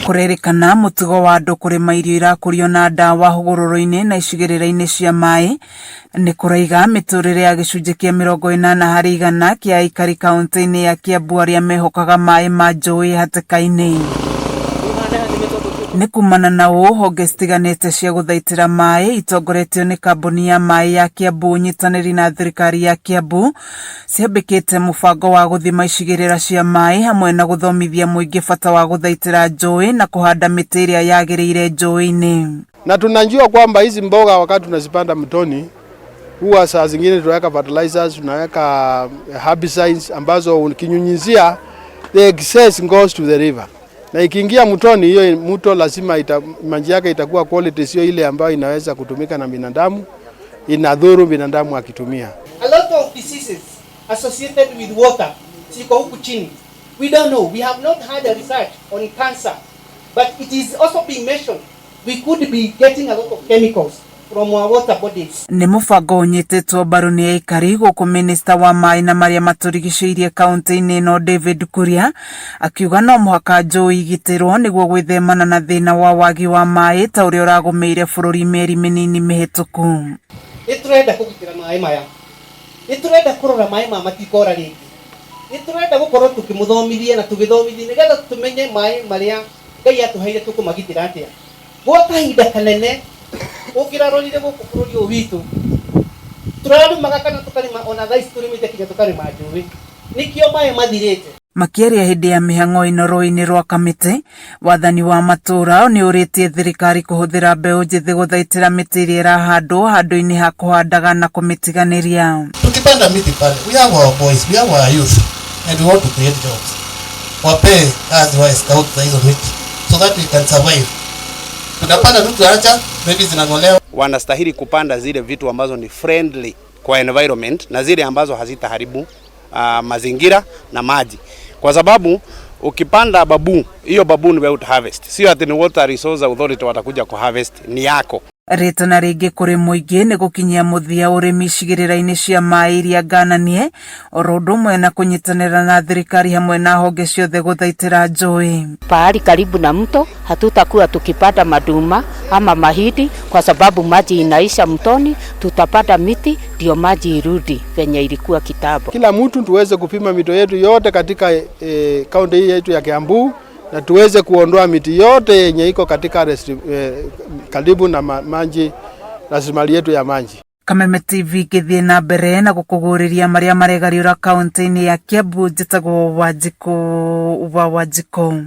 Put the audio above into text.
Kũrerĩkana mũtugo wa andũ kũrĩma irio irakũrio na ndawa hũgũrũrũ-inĩ na icigĩrĩra-inĩ cia maĩ nĩ kũraiga mĩtũrĩre ya gĩcunjĩ kĩa 80% kĩa aikari kaunti-inĩ ya Kiambu arĩa mehokaga maĩ ma njũĩ hatĩka-inĩ. Nĩ kumana na ũũ honge citiganĩte cia gũthaitĩra maĩ itongoretio nĩ kambuni ya maĩ ya Kiambu ũnyitanĩri na thirikari ya Kiambu ciambĩkĩte mũbango wa gũthima icigĩrĩra cia maĩ hamwe na gũthomithia mũingĩ bata wa gũthaitĩra njũĩ na kũhanda mĩtĩ ĩrĩa yagĩrĩire njũĩ-inĩ. Na tunajua kwamba hizi mboga wakati tunazipanda mtoni huwa saa zingine tunaweka fertilizers, tunaweka herbicides ambazo ukinyunyizia the excess goes to the river, na ikiingia mtoni, hiyo mto lazima maji yake itakuwa quality sio ile ambayo inaweza kutumika na binadamu, inadhuru binadamu akitumia. A lot of diseases associated with water ziko huku chini. We don't know. We have not had a research on cancer, but it is also being mentioned we could be getting a lot of chemicals from our water bodies. Nĩ mũbango ũnyitĩtwo mbaru nĩ aikari gũkũ minista wa maĩ na marĩa matũrigicĩirie kaunti-inĩ ĩno David Kuria akiuga no mũhaka njũĩ igitĩrwo nĩguo gwĩthemana na thĩna wa wagi wa maĩ ta ũrĩa ũragũmĩire bũrũri mĩeri mĩnini mĩhĩtũku. Nĩ tũrenda kũgitĩra maĩ maya, nĩ tũrenda kũrora maĩ maya matikora rĩngĩ, nĩ tũrenda gũkorwo tũkĩmũthomithia na tũgĩthomithia nĩgetha tũmenye maĩ marĩa Ngai atũheire tũkũmagitĩra atĩa. Gwa kahinda kanene ũngĩrarorire gũkũ bũrũri ũyũ witũ tũrarĩmaga kana tũkarĩma ona thaa ici tũrĩmĩte kinya tũkarĩma njũĩ, nĩkĩo maĩ mathirĩte. Makĩaria hĩndĩ ya mĩhang'o ĩno rũĩ-inĩ rwa Kamĩtĩ, wathani wa matũũra nĩ ũrĩtie thirikari kũhũthĩra mbeũ njĩthĩ gũthaitĩra mĩtĩ ĩrĩa ĩrahandwo handũ-inĩ ha kũhandaga na kũmĩtiganĩria. Tukipanda miti pale, we have our boys, we have our youth and we want to create jobs. Wapee kazi wa scout za hizo miti so that we can survive. Tunapanda tu tuacha, maybe zinang'olewa. Wanastahili kupanda zile vitu ambazo ni friendly kwa environment na zile ambazo hazitaharibu mazingira na maji, kwa sababu ukipanda bamboo, hiyo bamboo ni wewe harvest, sio ati ni Water Resource Authority watakuja ku harvest, ni yako. Rĩtana rĩngĩ kũrĩ mũingĩ nĩ gũkinyia mũthia ũrĩmi icigĩrĩra-inĩ cia maĩ iria ngananie oro ũndũ ũmwe na kũnyitanĩra na thirikari hamwe na honge ciothe gũthaitĩra njũĩ. Pahali karibu na mto hatutakuwa tukipanda maduma ama mahindi kwa sababu maji inaisha mtoni. Tutapanda miti ndio maji irudi venye ilikuwa kitambo. Kila mtu tuweze kupima mito yetu yote katika kaunti hii yetu ya Kiambu na tuweze kuondoa miti yote yenye iko katika karibu na maji, rasilimali yetu ya maji. Kameme TV ngĩthiĩ na mbere na gũkũgũrĩria marĩa maregariũra kaunti-inĩ ya Kiambu, njĩtagwo Wanjikũ wa Wanjikũ.